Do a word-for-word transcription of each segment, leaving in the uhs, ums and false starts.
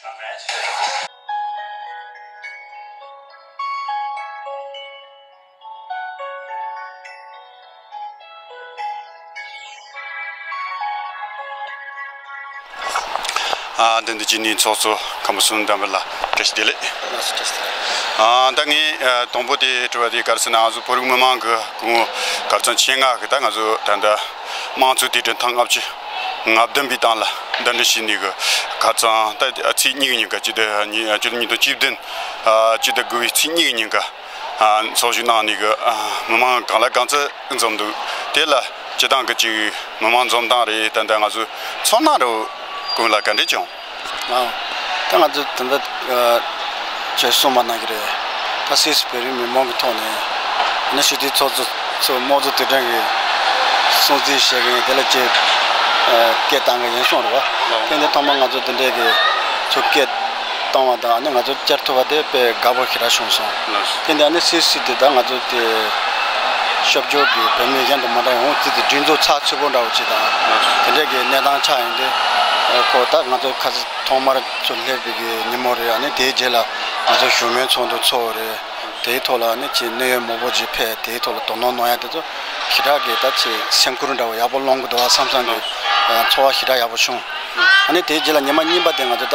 ཨ། འདི་འདི་ཅི་ནི་ཚོགས་གཙོ་ཁམས་གསུམ་འདམ་པ་ལ་བཀྲ་ཤིས་བདེ་ལེགས། ལགས་སོ། བཀྲ་ཤིས་བདེ་ལེགས། ཨ། ད་ངས་ཨ་དང་པོ་དེ་དྲི་བ་དེ་ག་རེ་ཟེར་ན། ང་ཚོ་བོད་རིགས་མི་མང་གི་སྐུ་ངོ་ག་རེ་ཟེར་ཆེད་མངགས་ཀྱི་ད་ང་ཚོ་ད་ལྟ་དམངས་གཙོའི་དུས་དྲན་ཐེངས་ལྔ་བཅུ་ང་བདུན་པའི་སྟེང་ལ་གདན་འདྲེན་ཞུས་ནས་གི་ག་རེ་ཟེར་ད་ཚེས་གཉིས་ཀྱི་ཉིན་ཀ་སྤྱི་ཟླ་ཉི་སྤྱི་ཟླ་ཉིས་སྟོང་བཅུ་བདུན་ཨ་སྤྱི་ཟླ་དགུ་པའི་ཚེས་གཉིས་ཀྱི་ཉིན་ཀ་ཨ་ཚོགས་ཞུགས་གནང་ནས་གི་ཨ་མི་མང་གང་ལ་གང་འཚམ་འཛོམས་འདུག་དེ་ལ་སྤྱི་བཏང་གི་ཅིག་མི་མང་འཛོམས་སྟངས་རེད། ད་ལྟ་ང་ཚོའི་ཚོར་སྣང་རུ་ཀུན་ལ་ག་འདྲས་བྱུང་། ཨ། ད་ང་ཚོ་ད་ལྟ་ཨ་ཅེས་གསུངས་པ་ནང་བཞིན་རེད། ད་སིས་བོད་རིགས་མི་མང་གི་ཐོག་ནས་ནི་སྤྱི་འཐུས་ཚོགས་གཙོ་ཚོ་དམངས་གཙོ་དུས་དྲན་གྱི་སྲུང་བརྩི་བྱེད་མཁན་དེ་ལ་ཅིག་ཨ་སྐད་བཏང་གི་ཡིན་གསུངས་རེད་བ། དེ་འདི་ཐོག་མ་ང་ཚོ་དེ་འདྲས་ཀྱི་ཚུར་སྐད་བཏང་བ་དང་ཨ་ནི་ང་ཚོ་བཅར་ཐུབ་པ་དེ་དཔེ་དགའ་པོ་ཞེ་དྲག་བྱུང་སོང་། དེ་འདི་ཨ་ནི་སིས་སིས་དེ་ད་ང་ཚོ་དེ་སྐྱབས་བཅོལ་གྱི་བོད་མི་གཞན་དང་མ་འདྲ་བའི་འོང་ཙི་ཙི་སྒྲིག་འཛུགས་ཚགས་ཚུད་པོ་འདྲ་བོ་ཅིག་དང་དེ་འདྲས་ཀྱི་གནས་སྟངས་ཆགས་ཡོང་དུས་ཁོ་ད་ང་ཚོ་ཁ་སང་ཐོག་མར་ཚུར་སླེབས་པའི་གི་ཉིན་མོ་རེད། ཨ་ནི་དེའི་རྗེས་ལ་ང་ཚོ་བཞུགས་མོལ་ཚོགས་འདུ་ཚོགས་རེད། དེའི་ཐོག་ལ་ཨ་ནི་ཅིག་གནད་ཡོད་མང་པོ་ཅིག་ཕེབས། དེའི་ཐོག་ལ་དོ་སྣང་གནང་ཡ་དེ་ཚོ་ཞེ་དྲག་གི་ད་ཅིག་སེམས་ཁུར་འདྲ་བོ་ཡག་པོ་སློང་གི་འདུག་བ་བསམ་བསམ་གི་ཚོར་བ་ཞེ་དྲག་ཡག་པོ་བྱུང་། ཨ་ནི་དེའི་རྗེས་ལ་ཉི་མ་གཉིས་པ་དེ་ང་ཚོ་ད་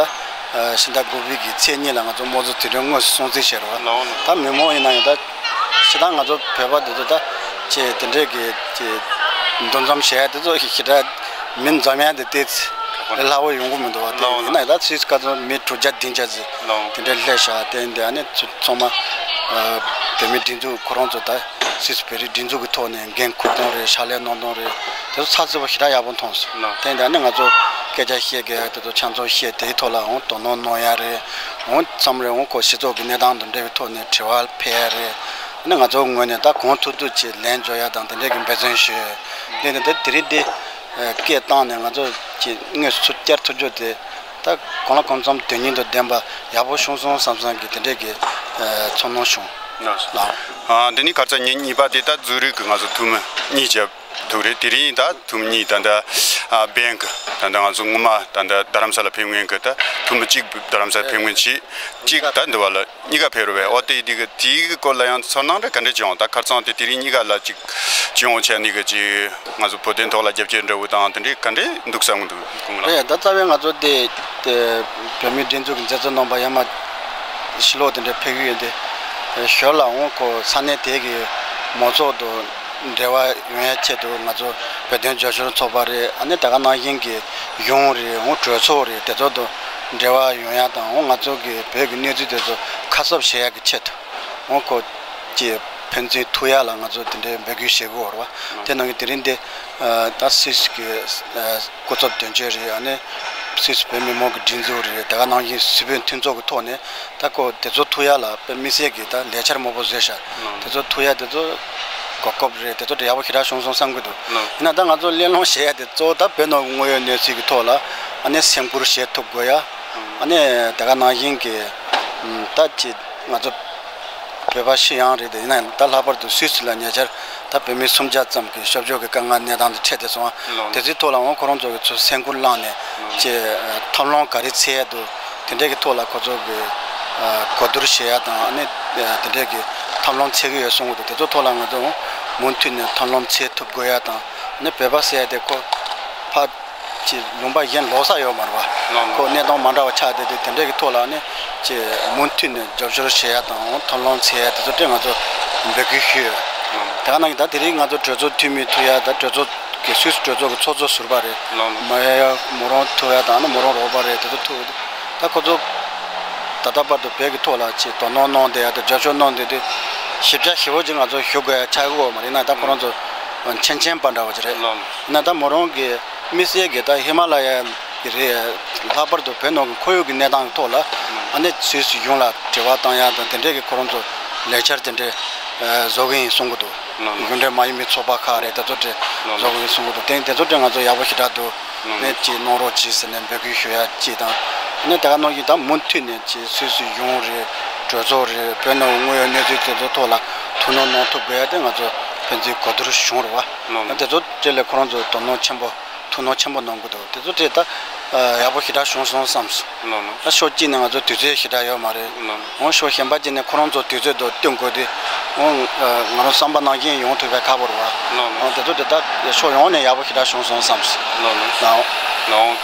ཕྱི་ཟླ་དགུ་པའི་གི་ཚེས་གཉིས་ལ་ང་ཚོ་དམངས་གཙོ་དུས་དྲན་དངོས་སུ་སྲུང་བརྩི་བྱས་རེད་བ། ད་མི་མང་ཡིན་ན་ཡང་ད་ཕྱི་ཟླ་ང་ཚོ་བོད་པ་དེ་ཚོ་ད་ཅིག་དེ་འདྲས་གི་ཅིག་འདུ་འཛོམས་བྱས་ཡ་དེ་ཚོ་ཞེ་དྲག་མི་འཛོམས་ཡ་དེ་ཏོག་ཙམ་སླ་བོ་ཡོང་གི་མི་འདུག་བ། དེ་ཡིན་ན་ད་སུད་སི་ཁ་ཚོ་མི་དྲུག་བརྒྱ་བདུན་བརྒྱ་ཙམ་དེ་འདྲ་སླེབས་ཤག་དེ་འདི་ཨ་ནི་ཚོ་ཚང་མ་ཨ་བོད་མི་སྒྲིག་འཛུགས་ཁོ་རང་ཚོ་ད་སུད་སི་བོད་རིགས་སྒྲིག་འཛུགས་ཀྱི་ཐོག་ནས་འགན་འཁུར་སྟངས་རེད། ཕྱག་ལས་གནང་སྟངས་རེད། དེ་ཚོ་ཚགས་ཚུད་པོ་ཞེ་དྲག་ཡག་པོ་མཐོང་སོང་། དེ་འདི་ཨ་ནི་ང་ཚོ་སྐད་ཆ་བཤད་དགོས་ཡ་དེ་ཚོ་ཆ་ཚང་བཤད། དེའི་ཐོག་ལ་འོང་དོ་སྣང་གནང་ཡ་རེད། འོང་མཚམས་རེ་འོང་ཁོ་སྤྱི་ཚོགས་ཀྱི་གནས་སྟངས་དང་འབྲེལ་བའི་ཐོག་ནས་དྲི་བ་ཕེབས་ཡ་རེད། ཨ་ནི་ང་ཚོ་ངོས་ནས་ད་གང་ཐུབ་ཐུབ་ཅིག་ལན་འཇོག་ཡ་དང་དེ་འདྲས་ཀྱི་འབད་བརྩོན་ཞུས། དེ་ནི་ད་དེ་རིང་འདི་ཨ་སྐད་བཏང་ནས་ང་ཚོ་ཅིག་དངོས་སུ་ཚུར་བཅར་ཐུབ་རྒྱུ་དེ་ད་གང་ལ་གང་འཚམ་དོན་སྙིང་དང་ལྡན་པ་ཡག་པོ་བྱུང་སོང་བསམ་བསམ་གི་དེ་འདྲས་ཀྱི་ཨ་ཚོར་སྣང་བྱུང་། ལགས་སོ། ཨ་འདི་ནི་ག་རེ་ཟེར་ཉིན་གཉིས་པ་དེ་ད་འཛུལ་རིགས་ཀྱི་ང་ཚོ་འཐུས་མི་གཉིས་བཅར་ཐུབ་རེད། དེ་རིང་ད་འཐུས་མི་གཉིས་ད་ལྟ་ཨ་བན་གི་ད་ལྟ་ང་ཚོ་སྔོན་མ་ད་ལྟ་རྡ་རམ་ས་ལ་ཕེབས་མཁན་གི་ད་འཐུས་མི་གཅིག་རྡ་རམ་ས་ལ་ཕེབས་མཁན་གཅིག་གཅིག་ད་འདི་བ་ལ། གཉིས་ཀ་ཕེབས་རེད་པས། ཨོ་དེ་དེ་གི་དེའི་སྐོར་ལ་ཡང་ཚོར་སྣང་རེ་ག་འདྲ་བྱུང་། ད་ཁ་རྩང་དེ་དེ་རིང་གཉིས་ཀ་ལ་ཅིག་སྤྱི་ཡོངས་ཆ་ནས་གི་ཅིག་ང་ཚོ་བོད་དོན་ཐོག་ལ་རྒྱབ་སྐྱོར་འདྲ་བོ་དང་དེ་འདྲའི་ག་འདྲ་འདུག་བསམ་གི་འདུག་ཁོང་ལ། རེད། ད་རྩ་བའི་ང་ཚོ་དེ་དེ་བོད་མིའི་སྒྲིག་འཛུགས་ཀྱི་མཛད་གཙོ་རྣམ་པ་ཡར་མར་ཕྱི་ལོགས་དེ་འདྲ་ཕེབས་ཀྱི་ཡོད་དེ། ཞོར་ལ་འོང་ཁོ་ས་གནས་དེ་གི་མང་ཚོགས་དང་འབྲེལ་བ་ཡོང་ཡ་ཆེད་དུ་ང་ཚོ་བོད་དོན་རྒྱབ་སྐྱོར་ཚོགས་པ་རེད། ཨ་ནི་དེ་ག་ནང་བཞིན་གི་གཞུང་རེད། འོང་གྲོས་ཚོགས་རེད། དེ་ཚོ་དང་འབྲེལ་བ་ཡོང་ཡ་དང་། འོང་ང་ཚོ་གི་བོད་ཀྱི་གནས་ཚུལ་དེ་ཚོ་ཁ་གསབ་བྱེད་ཡ་གི་ཆེད་དུ་འོང་ཁོ་ཀྱི་ཕན་ཚུན་ཐུག་ཡ་ལ་ང་ཚོ་དེ་འདྲའི་འབོད་སྐུལ་བྱེད་དགོས་རེད་བ། དེ་ནང་གི་དེ་རིང་འདི་ཨ་ད་སུད་སི་གི་ཨ་སྐུ་ཚབ་དོན་གཅོད་རེད། ཨ་ནི་སུད་སི་བོད་མི་མང་གི་སྒྲིག་འཛུགས་རེད། དེ་ག་ནང་བཞིན་སུད་བོད་མཐུན་ཚོགས་ཀྱི་ཐོག་ནས་ད་ཁོ་དེ་ཚོ་ཐུག་ཡ་ལ་དཔེ་དམིགས་བསལ་གྱི་ད་ལས་འཆར་མང་པོ་བཟོས་ཤག་དེ་ཚོ་ཐུག་ཡ་དེ་ཚོ་གོ་སྐབས་རེད། དེ་ཚོ་དེ་ཡག་པོ་ཞེ་དྲག་བྱུང་སོང་བསམ་གྱི་འདུག་ཡིན་ན་ད་ང་ཚོ་གླེང་སློང་བྱེད་ཡ་དེ་གཙོ་བོ་ད་བོད་ནང་གི་དངོས་ཡོད་གནས་ཚུལ་གྱི་ཐོག་ལ་ཨ་ནི་སེམས་ཁུར་བྱེད་ཐུབ་དགོས་ཡ། ཨ་ནི་དེ་ག་ནང་བཞིན་གྱི་ད་ཅི་ང་ཚོ་བོད་པ་ཤི་ཡང་རེད། དེ་ཡིན་ན་ད་ལྷག་པར་དུ་སུད་སི་ལ་ཉེ་ཆར་ད་བོད་མི་སུམ་བརྒྱ་ཙམ་གྱི་སྐྱབས་བཅོལ་གྱི་དཀའ་ངལ་གནས་སྟངས་དེ་འཕྲད་དེ་སོང་། དེ་ཚོའི་ཐོག་ལ་འོང་ཁོ་རང་ཚོ་གི་ཚུར་སེམས་ཁུར་བླངས་ནས་ཅི་ཐབས་ལམ་ག་རེ་འཚོལ་ཡ་འདུག་དེ་འདྲས་ཀྱི་ཐོག་ལ་ཁོ་ཚོ་གི་གོ་བསྡུར་བྱེད་ཡ་དང་། ཨ་ནི་དེ་འདྲས་ཀྱི་ཐབས་ལམ་འཚོལ་གི་ཡོད་གསུང་གི་འདུག་དེ་ཚོ་ཐོག་ལ་ང་ཚོ་འོང་མུ་མཐུད་ནས་ཐབས་ལམ་འཚོལ་ཐུབ་དགོས་ཡ་དང་། ཨ་ནི་བོད་པ་ཟེར་ཡ་དེ་ཁོ་ཕ་ཅིག་ལུང་པ་གཞན་ལོགས་ས་ཡོད་མ་རེད་བ། ཁོ་གནས་སྟངས་མ་འདྲ་བ་ཆགས་བསྡད་དུས་དེ་འདྲས་ཀྱི་ཐོག་ལ་ནི་ཅིག་མུ་མཐུད་ནས་རྒྱབ་སྐྱོར་བྱེད་ཡ་དང་ཐབས་ལམ་འཚོལ་ཡ་དེ་ཚོ་དེ་ང་ཚོ་འབོད་སྐུལ་ཞུས་ཡོད། དེ་ག་ནང་བཞིན་ད་དེ་རིང་ང་ཚོ་གྲོས་ཚོགས་འཐུས་མི་ཐུག་ཡ་ད་གྲོས་ཚོགས་ཀྱི་སུད་སི་གྲོས་ཚོགས་ཀྱི་ཚོགས་གཙོ་ཟུར་པ་རེད། མ་ཡ་མོ་རང་ཐུག་ཡ་དང་ནི་མོ་རང་རོགས་པ་རེད། དེ་ཚོ་ཐུག་ད་ཁོ་ཚོ་ད་ལྟ་བར་དུ་བོད་ཀྱི་ཐོག་ལ་ཅིག་དོ་སྣང་གནང་བསྡད་ཡ་དང་རྒྱབ་སྐྱོར་གནང་བསྡད་དུས་ཞིབ་ཆ་ཞིབ་པོ་ཅིག་ང་ཚོ་ཞུ་དགོས་ཡ་ཆགས་ཀྱི་ཡོད་མ་རེད། ཡིན་ན་ད་ཁོ་རང་ཚོ་མཁྱེན་མཁྱེན་པ་འདྲ་བོ་ཅིག་རེད། ཡིན་ན་ད་མོ་རང་གི་དམིགས་བསལ་གྱི་ད་ཧི་མ་ལ་ཡ་གི་རེད། ལྷག་པར་དུ་བོད་ནང་གི་ཁོར་ཡུག་གི་གནས་སྟངས་ཀྱི་ཐོག་ལ་ཨ་ནི་སུད་སི་གཞུང་ལ་དྲི་བ་བཏང་ཡ་དང་དེ་འདྲས་ཀྱི་ཁོ་རང་ཚོ་ལས་འཆར་དེ་འདྲས་བཟོ་གི་ཡིན་གསུང་གི་འདུག་གཞུང་འབྲེལ་མ་ཡིན་པའི་ཚོགས་པ་ཁག་རེད། དེ་ཚོ་དེ་བཟོ་གི་ཡིན་གསུང་གི་འདུག་དེ་དེ་ཚོ་དེ་ང་ཚོ་ཡག་པོ་ཞེ་དྲག་འདུག་ནས་ཅིག་གནང་རོགས་གྱིས་ཟེར་ནས་འབོད་སྐུལ་ཞུ་ཡ་ཅིག་དང་། ནས་དེ་ག་ནང་བཞིན་ད་མུ་མཐུད་ནས་ཅིག་སུད་སི་གཞུང་རེད། གྲོས་ཚོགས་རེད། བོད་ནང་དངོས་ཡོད་གནས་ཚུལ་དེ་ཚོ་ཐོག་ལ་ཐུགས་སྣང་གནང་ཐུབ་དགོས་ཡ་དེ་ང་ཚོ་ཕན་ཚུན་གོ་བསྡུར་བྱུང་རེད་བ། དེ་ཚོ་དེ་ལས་ཁོ་རང་ཚོ་དོ་སྣང་ཆེན་པོ་ཐུགས་སྣང་ཆེན་པོ་གནང་གི་འདུག་དེ་ཚོ་དེ་ད་ ཡག་པོ་ཞེ་དྲག་བྱུང་སོང་བསམ་སོང་། ལགས་ལགས། ད་ཕྱོགས་གཅིག་ནས་ང་ཚོ་དུས་ཚོད་ཞེ་དྲག་ཡོད་མ་རེད། ལགས་ལགས། འོ་ཕྱོགས་གཞན་པ་གཅིག་ནས་ཁོ་རང་ཚོ་དུས་ཚོད་དང་བསྟུན་དགོས་དུས། འོ་ང་རང་བསམ་པ་ནང་བཞིན་ཡོང་ཐུབ་པའི་ཁག་པོ་རེད་བ། ལགས་ལགས། འོ་དེ་ཚོ་དེ་དག་ཕྱོགས་ཡོངས་ནས་ཡག་པོ་ཞེ་དྲག་བྱུང་སོང་བསམ་སོང་། ལགས་ལགས། ལགས།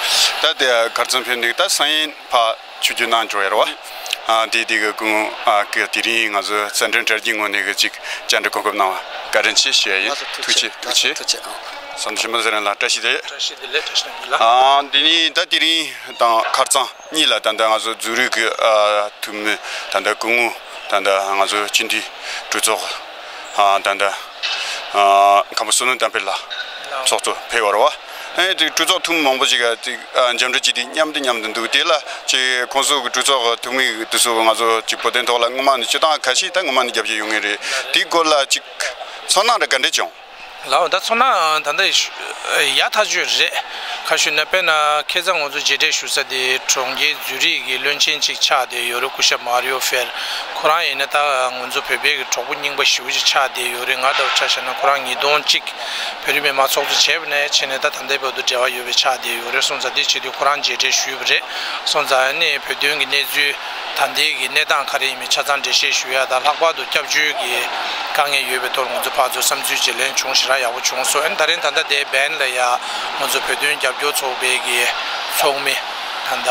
ད་དེ་ཁ་རྩང་ཕེབས་ནས་ད་སང་ཉིན་ཕར་ཆིབས་བསྒྱུར་གནང་འགྲོ་ཡ་རེད་བ། ཨ་དེ་དེ་གི་སྐུ་ངོ་ཨ་གི་དེ་རིང་ང་ཚོ་བསམ་གྲུབ་དྲ་རྒྱའི་ངོས་ནས་གི་ཅིག་བཅར་འདྲི་གོ་སྐབས་གནང་བ་བཀའ་དྲིན་ཆེ་ཞུ་ཡ་ཡིན། ཐུགས་རྗེ་ཆེ། ཐུགས་རྗེ་ཆེ། ཐུགས་རྗེ་ཆེ། ཨ། བསམ་གྲུབ་ཆེན་པོ་ཚེ་རིང་ལགས་བཀྲ་ཤིས་བདེ་ལེགས། བཀྲ་ཤིས་བདེ་ལེགས། བཀྲ་ཤིས་བདེ་ལེགས། ཨ་འདི་ནི་ད་དེ་རིང་དང་ཁ་རྩང་གཉིས་ལ་ད་ལྟ་ང་ཚོ་འཛུལ་རིག་གི་ཨ་འཐུས་མི་ད་ལྟ་སྐུ་ངོ་ད་ལྟ་ང་ཚོ་སྤྱི་འཐུས་གྲོས་ཚོགས་ཨ་ད་ལྟ་ཨ་མཁན་པོ་བསོད་ནམས་བསྟན་འཕེལ་ལགས་ཚོགས་གཙོ་ཕེབས་པ་རེད་བ། ཨེ་དེ་གྲོས་ཚོགས་འཐུས་མི་མང་པོ་ཞིག་ག་ཅིག་ཨ་མཇལ་འཕྲད་བྱས་ཏེ་མཉམ་དུ་མཉམ་དུ་འདུག་དེ་ལ་ཅིག་ཁོང་ཚོ་གི་གྲོས་ཚོགས་ཀྱི་འཐུས་མི་དེ་ཚོ་ང་ཚོ་ཅིག་བོད་དོན་ཐོག་ལ་སྔོན་མ་ནས་སྤྱི་བཏང་ཁ་ཤས་ད་སྔོན་མ་ནས་རྒྱབ་སྐྱོར་ཡོང་གི་རེད། དེའི་སྐོར་ལ་ཅིག་ཚོར་སྣང་རེ་ག་འདྲས་བྱུང་། ལགས་འོ། ད་ཚོར་སྣང་ད་ལྟ་ཡ་ཐག་ཆོད་རེད། ཁ་ཤས་ནས་དཔེར་ན་ཁ་སང་ང་ཚོ་མཇལ་འཕྲད་ཞུ་ས་དེ་གྲོང་ཁྱེར་ཛུ་རིག་གི་བློན་ཆེན་ཅིག་ཆགས་བསྡད་ཡོད་རེད། སྐུ་ཞབས་མཱ་རི་ཡོ་ཧྥེར། ཁོ་རང་ཡིན་ན་ད་ང་ཚོ་བོད་པའི་གི་གྲོགས་པོ་རྙིང་པ་ཞེ་པོ་ཅིག་ཆགས་བསྡད་ཡོད་རེད། ང་ལྟ་བུ་ཆ་བཞག་ན་ཁོ་རང་ཉིས་སྟོང་གཅིག་བོད་རིགས་མི་མང་ཚོགས་གཙོ་བྱས་པ་ནས་བྱས་ནས་ད་ད་ལྟའི་བར་དུ་འབྲེལ་བ་ཡོད་པའི་ཆགས་བསྡད་ཡོད་རེད། སོང་ཙང་དེ་བྱེད་དུས་ཁོ་རང་མཇལ་འཕྲད་ཞུས་པ་རེད། སོང་ཙང་ཨ་ནི་བོད་དོན་གྱི་གནས་ཚུལ་ད་ལྟའི་གི་གནས་སྟངས་ག་རེ་ཡིན་མིན་ཆ་ཚང་འགྲེལ་བཤད་ཞུ་ཡ་དང་། ལྷག་པར་དུ་སྐྱབས་བཅོལ་གྱི་དཀའ་ངལ་ཡོད་པའི་ཐོག་ང་ཚོ་ཕར་ཚུར་བསམ་ཚུལ་བརྗེ་ལེན་བྱུང་། ཞེ་དྲག་ཡག་པོ་བྱུང་སོང་། ཨ་ནི་ད་རིང་ད་ལྟ་དེ་བན་ལ་ཡ་ང་ཚོ་བོད་དོན་རྒྱབ་སྐྱོར་ཚོགས་པའི་གི་ཚོགས་མི་ད་ལྟ་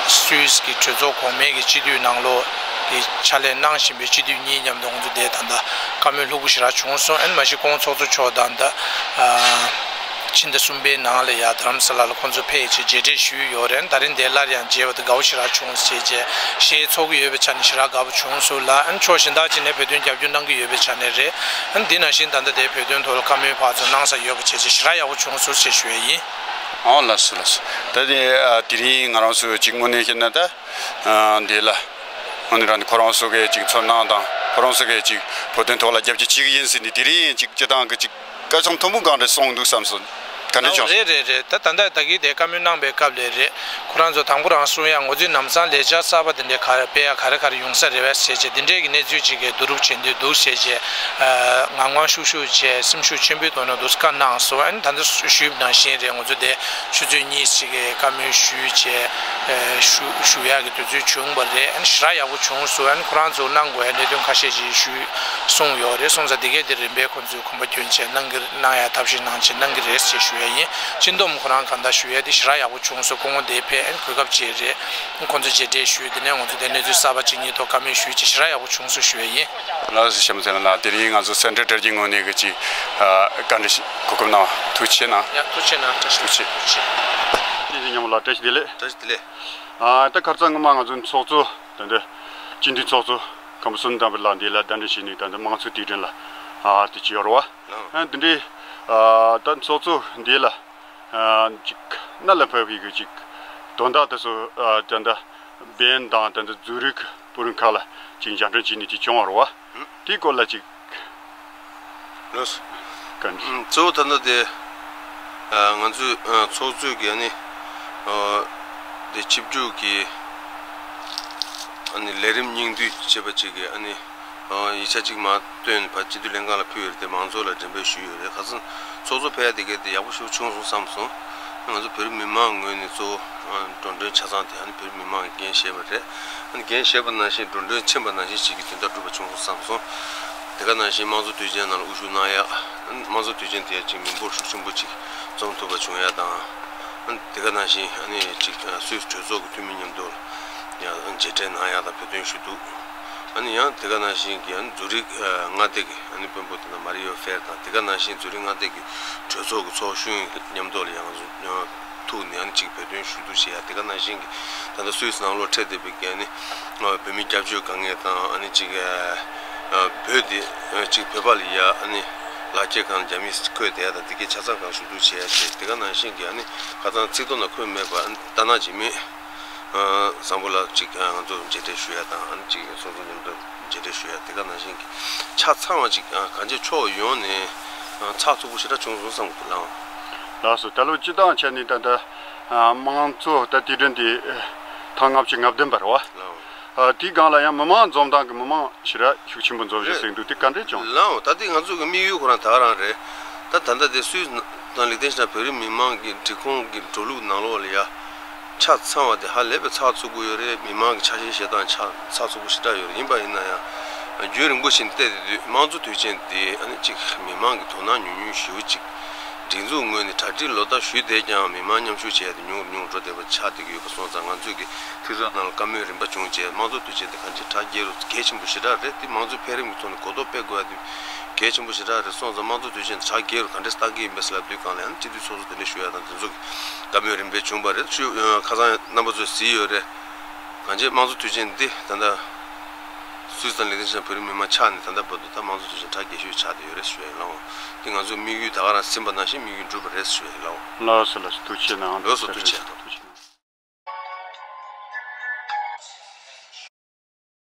སུད་སི་གི་གྲོས་ཚོགས་གོང་མའི་གི་སྤྱི་འཐུས་ནང་ལོགས་ཀྱི་ཕྱག་ལས་གནང་བཞིན་པའི་སྤྱི་འཐུས་གཉིས་མཉམ་དུ་ང་ཚོ་དེ་ད་ལྟ་བཀའ་མོལ་ལྷུག་པོ་ཞེ་དྲག་བྱུང་སོང་། ཨ་ནི་མ་གཞི་ཁོང་ཚོགས་གཙོ་མཆོག་དང་ད་ཨ། ཕྱི་ཟླ་གསུམ་པའི་ནང་ལ་ཡ་རྡ་རམ་ས་ལ་ལ་ཁོང་ཚོ་ཕེབས་བྱས་མཇལ་འཕྲད་ཞུས་ཡོད་རེད། ད་རིང་འདིར་སླར་ཡང་མཇལ་བ་དེ་དགའ་བོ་ཞེ་དྲག་བྱུང་ཟེར་བྱས། ཞེས་ཚོགས་ཀྱི་ཡོད་པའི་ཆ་ནས་ཞེ་དྲག་དགའ་པོ་བྱུང་སོང་ལ། ཨ་ནི་ཕྱོགས་གཞན་དག་ཅིག་ནས་བོད་དོན་རྒྱབ་སྐྱོར་གནང་གི་ཡོད་པའི་ཆ་ནས་རེད། ཨ་ནི་འདི་ནང་བཞིན་ད་ལྟ་དེ་བོད་དོན་ཐོག་ལ་བཀའ་མོལ་ཕར་ཚུར་གནང་ས་ཡོད་པ་བྱས་བྱས་ཞེ་དྲག་ཡག་པོ་བྱུང་སོང་ཞེས་ཞུ་ཡ་ཡིན། ཨོ་ལགས་སོ་ལགས་སོ། ད་དེ་ཨ་དེ་རིང་ང་རང་ཚོ་ཅིག་དངོས་གནས་བཤད་ན་ད་ཨ་འདི་ལ་དངོས་གནས་རང་ནས་ཁོ་རང་ཚོ་གི་ཅིག་ཚོར་སྣང་དང་ཁོ་རང་ཚོ་གི་ཅིག་བོད་དོན་ཐོག་ལ་རྒྱབ་སྐྱོར་བྱེད་ཀྱི་ཡིན་ཟེར་ནས་དེ་རིང་ཅིག་སྤྱི་བཏང་གི་ཅིག་སྐར་ཆ་མཐོན་པོ་གང་རེ་སོང་འདུག་བསམ་སོང་། ག་འདྲ་བྱུང་། རེད་རེད་རེད། ད་ད་ལྟ་ད་གིན་དེ་བཀའ་མོལ་གནང་པའི་སྐབས་ལ་རེད། ཁོ་རང་ཚོ་དང་པོ་རང་གསུང་ཡ་ང་ཚོའི་ལམ་སང་ལས་འཆར་གསར་པ་དེ་འདྲ་ག་རེ་སྤེལ་ཡ་ག་རེ་ག་རེ་ཡོང་ས་རེད་བས་ཟེར་བྱས་དེ་འདྲའི་གི་གནས་ཚུལ་ཅིག་གི་བསྡུ་རུབ་བྱེད་འདོད་འདུག་ཟེར་བྱས། ངང་ངམ་ཤུགས་ཤུགས་བྱས་སེམས་ཤུགས་ཆེན་པོའི་ཐོག་ནས་འདུག་སེ་བཀའ་གནང་སོང་། ཨ་ནི་ད་ལྟ་ཞུས་པ་ནང་བཞིན་རེད། ང་ཚོ་དེ་ཆུ་ཚོད་གཉིས་ཅིག་གི་བཀའ་མོལ་ཞུས་བྱས་ཞུ་ཞུ་ཡ་གི་དུས་ཚོད་བྱུང་བ་རེད། ཨ་ནི་ཞེ་དྲག་ཡག་པོ་བྱུང་སོང་། ཨ་ནི་ཁོ་རང་ཚོ་གནང་དགོས་ཡ་གནད་དོན་ཁ་ཤས་ཅིག་ཞུས་གསུངས་ཡོད་རེད། སོང་ཙང་དེ་གས་དེ་རིམ་པས་ཁོ་ཚོས་གོམ་པ་སྐྱོན་བྱས་གནང་གི་གནང་ཡ་ཐབས་ཤེས་གནང་བྱས་གནང་གི་རེད་ཅེས་ཞུ་ཡ་ཡིན། སྤྱི་འདོམས་ཁོ་རང་གང་ལྟར་ཞུ་ཡ་དེ་ཞེ་དྲག་ཡག་པོ་བྱུང་སོང་། སྐུ་ངོ་དེ་ཕེབས་ཨ་ནི་གོ་སྐབས་བྱས་རེད། ཁོང་ཚོ་མཇལ་འཕྲད་ཞུས། དེ་ནས་ང་ཚོ་དེ་གནས་ཚུལ་གསར་པ་གཅིག་གཉིས་ཐོག་བཀའ་མོལ་ཞུས་བྱས་ཞེ་དྲག་ཡག་པོ་བྱུང་སོང་ཞུ་ཡ་ཡིན། ལགས་སོ། བྱམས་བརྩེ་ལགས། དེ་རིང་ང་ཚོ་བསམ་གྲུབ་དྲ་རྒྱའི་ངོས་ནས་གི་ཅིག་ཨ་བཀའ་འདྲི་ཞིག་གོ་སྐབས་གནང་བ་ཐུགས་རྗེ་ཆེ་གནང་། ཡ་ཐུགས་རྗེ་གནང་། བཀྲ་ཤིས་བདེ་ལེགས། ཐུགས་རྗེ་ཆེ། བསྟན་འཛིན་ཉི་མ་ལགས་བཀྲ་ཤིས་བདེ་ལེགས། བཀྲ་ཤིས་བདེ་ལེགས། ཨ་ད་ཁ་རྩང་སྔོན་མ་ང་ཚོ་ཚོགས་གཙོ་ད་ལྟ་སྤྱི་འཐུས་ཚོགས་གཙོ་མཁན་པོ་བསོད་ནམས་བསྟན་འཕེལ་ལགས་འདི་ལ་གདན་འདྲེན་བྱས་ནས་ད་ལྟ་དམངས་གཙོའི་དུས་དྲན་ལ་ཨ་དེ་བྱས་ཡོད་རེད་བ། ཨ་འདི་འདྲའི་ཨ་ད་ཚོགས་གཙོ་འདི་ལ་ཨ་ཅིག་གནད་ལ་ཕབ་པའི་གི་ཅིག་དོན་དག་དེ་ཚོ་ཨ་ད་ལྟ་བན་དང་ད་ལྟ་ཛུ་རིག་པུ་རུན་ཁག་ལ་ཅིག་མཇལ་འཕྲད་བྱས་ནས་ཅིག་བྱུང་བ་རེད་བ། དེའི་སྐོར་ལ་ཅིག་ལགས། ག་འདྲ། གཙོ་བོ་ད་ལྟ་དེ་ང་ཚོའི་ཚོགས་གཙོས་ཀྱི་ཨ་ནི་དེ་ཆིབས་བསྒྱུར་གྱི་ཨ་ནི་ལས་རིམ་སྙིང་བསྡུས་བྱས་པ་ཅིག་གི་ཨ་ནི་ཡིག་ཆ་གཅིག་མར་བཏོན་ནས་ཕར་སྤྱི་འཐུས་ལྷན་ཁང་ལ་ཕུལ་བ་རེད། དེ་མང་ཚོགས་ལ་འགྲེམས་སྤེལ་ཞུས་ཡོད་རེད། ཁ་སང་ཚོགས་གཙོ་ཕེབས་ཡ་དེ་གས་དེ་ཡག་པོ་ཞིག་བྱུང་སོང་བསམ་སོང་། ང་ཚོ་བོད་རིགས་མི་མང་ངོས་ནས་གཙོ་བོ་འགྲོ་གྲོན་ཆ་ཚང་དེ་ཨ་ནི་བོད་རིགས་མི་མང་གིས་འགན་བཞེས་པ་རེད། ཨ་ནི་འགན་བཞེས་པ་ནང་བཞིན་འགྲོ་གྲོན་ཕྱིན་པ་ནང་བཞིན་ཞིག་གི་དོན་དག་འགྲུབ་པ་བྱུང་སོང་བསམ་སོང་། དེ་ག་ནང་བཞིན་དམངས་གཙོ་དུས་ཆེན་ནང་ལ་དབུ་བཞུགས་གནང་ཡ། ཨ་ནི་དམངས་གཙོ་དུས་ཆེན་དེ་ཡ་ཅིག་མི་འབོར་ཤུགས་ཆེན་པོ་ཅིག་འཛོམས་ཐུབ་པ་བྱུང་ཡ་དང་། ཨ་ནི་དེ་ག་ནང་བཞིན་ཨ་ནི་ཅིག་སུད་སི་གྲོས་ཚོགས་ཀྱི་འཐུས་མི་མཉམ་དུ་ཡང་མཇལ་འཕྲད་གནང་ཡ་དང་བོད་དོན་ཞུ་གཏུག་ཨ་ནི་ཡང་དེ་ག་ནང་བཞིན་གྱི་ཨ་ནི་ཛུ་རིག་མངའ་སྡེ་གི་ཨ་ནི་དཔོན་པོ་དེ་ན་མ་རི་ཡོ་ཧྥེར་དང་། དེ་ག་ནང་བཞིན་ཛུ་རིག་མངའ་སྡེ་གི་གྲོས་ཚོགས་ཀྱི་ཚོགས་གཞོན་མཉམ་དུ་ལ་ཡང་ཐུག་ནས་ཨ་ནི་ཅིག་བོད་དོན་ཞུ་གཏུག་བྱེད་ཡ། དེ་ག་ནང་བཞིན་གྱི་ད་ལྟ་སུད་སི་ནང་ལོགས་འཕྲད་བསྡད་པའི་གི་ཨ་ནི་བོད་མི་སྐྱབས་བཅོལ་དཀའ་ངལ་དང་ཨ་ནི་ཅིག་བོད་དེ་ཅིག་བོད་པ་ལ་ཡ་ཨ་ནི་ལག་ཁྱེར་གང་རྒྱ་མིས་འཁོད་བསྡད་ཡ་དང་དེ་གའི་ཆ་ཚང་གང་ཞུ་གཏུག་བྱེད་ཡ་བྱས། དེ་ག་ནང་བཞིན་གྱི་ཨ་ནི་ཁ་སང་ཚིག་ཐོ་ནང་འཁོད་མེད་པ་ཨ་ནི་རྟ་ནག་འཇིགས་མེད་བཟང་པོ་ལགས་ཅིག་ང་ཚོ་མཇལ་འཕྲད་ཞུ་ཡ་དང་ཨ་ནི་ཅིག་ཚོགས་གཙོ་མཉམ་དུ་མཇལ་འཕྲད་ཞུ་ཡ། དེ་ག་ནང་བཞིན་གྱི་ཆ་ཚང་བ་ཅིག་གང་ཅི་ཕྱོགས་ཡོངས་ནས་ཚགས་ཚུད་པོ་ཞེ་དྲག་བྱུང་སོང་བསམ་གྱི་འདུག་ལགས། ལགས་སོ། ད་ལོ་སྤྱི་བཏང་བྱས་ནས་ད་ལྟ་དམངས་གཙོ་ད་དུས་དྲན་དེ་ཐེངས་ལྔ་བཅུ་ང་བདུན་པ་རེད་བ། ལགས། དེའི་སྒང་ལ་ཡང་མི་མང་འཛོམས་སྟངས་ཀྱི་མི་མང་ཞེ་དྲག་ཤུགས་ཆེན་པོ་འཛོམས་བཞིན་ཟེར་འདུག་དེ་ག་འདྲས་བྱུང་། ལགས། ད་ལྟའི་ང་ཚོ་གི་དམིགས་ཡུལ་ཁོ་རང་ད་ག་རང་རེད། ད་ད་ལྟ་དེ་སུད་ དང་ལེགས་ལྡན་ཕྱི་ནང་བོད་རིགས་མི་མང་གི་སྒྲིག་ཁོངས་ཀྱི་འགྲོ་ལུགས་ནང་ལོགས་ལ་ཡ་ཆ་ཚང་བ་དེ་ཧ་ལས་པའི་ཚགས་ཚུད་པོ་ཡོད་རེད། མི་མང་གི་ཆ་ཤས་བཤད་སྟངས་ཆ་ཚགས་ཚུད་པོ་ཞེ་དྲག་ཡོད་རེད། ཡིན་པ་ཡིན་ན་ཡང་རྒྱུན་རིང་པོ་ཕྱིན་བལྟས་དུས་དམངས་གཙོ་དུས་ཆེན་དེ་ཨ་ནི་གཅིག་མི་མང་གི་དོ་སྣང་ཉུང་ཉུང་ཞེ་པོ་ཅིག་སྒྲིག་འཛུགས་ངོས་ནས་གྲ་སྒྲིག་ལོ་ལྟར་ཞུས་བསྡད་ཀྱང་མི་མང་མཉམ་ཞུགས་བྱས་ཏེ་ཉུང་རུ་ཉུང་རུ་འགྲོ་བསྡད་པ་ཆགས་བསྡད་ཀྱི་ཡོད་པ་སོང་ཙང་། ང་ཚོས་ཀྱི་ཐུགས་བསམ་ནང་ལ་བཀའ་མོལ་རིམ་པ་བྱུང་རྗེས་དམངས་གཙོ་དུས་ཆེན་དེ་གང་ཅི་གྲ་རྒྱས་རུ་གལ་ཆེན་པོ་ཞེ་དྲག་རེད། དེ་དམངས་གཙོའི་འཕེལ་རིམ་གྱི་ཐོག་ནས་གོ་རྟོགས་སྤེལ་དགོས་ཡ་དེ་གལ་ཆེན་པོ་ཞེ་དྲག་རེད་སོང་ཙང་། དམངས་གཙོ་དུས་ཆེན་དེ་གྲ་རྒྱས་རུ་ག་འདྲས་གཏང་གི་ཡིན་པས་ལབ་དུས་སྒང་ལ་ཡང་སྤྱི་འཐུས་ཚོགས་གཙོ་དེ་འདྲས་ཞུ་ཡ་དང་དེ་ཚོ་གི་བཀའ་མོལ་རིམ་པས་བྱུང་བ་རེད། ཞུ་ཁ་སང་རྣམ་པ་ཚོས་གཟིགས་ཡོད་རེད། གང་ཅི་དམངས་གཙོ་དུས་ཆེན་འདི་ད་ལྟ་སུད་སི་དང་ལེགས་ལྡན་ཕྱི་ནང་བོད་རིགས་མི་མང་ཆ་ནས་ད་ལྟ་བར་དུ་ད་དམངས་གཙོ་དུས་ཆེན་གྲ་རྒྱས་ཤོས་ཆགས་བསྡད་ཡོད་རེད་ཞུ་ཡ་ཡིན་ལགས། འོ་དེ་ང་ཚོའི་དམིགས་ཡུལ་ད་ག་རང་ཟིན་པ་ནང་བཞིན་དམིགས་ཡུལ་འགྲུབ་པ་རེད་ཞུ་ཡ་ཡིན་ལགས། འོ་ལགས་སོ་ལགས་སོ། ཐུགས་རྗེ་གནང་། ལགས་སོ། ཐུགས་རྗེ་ཆེ།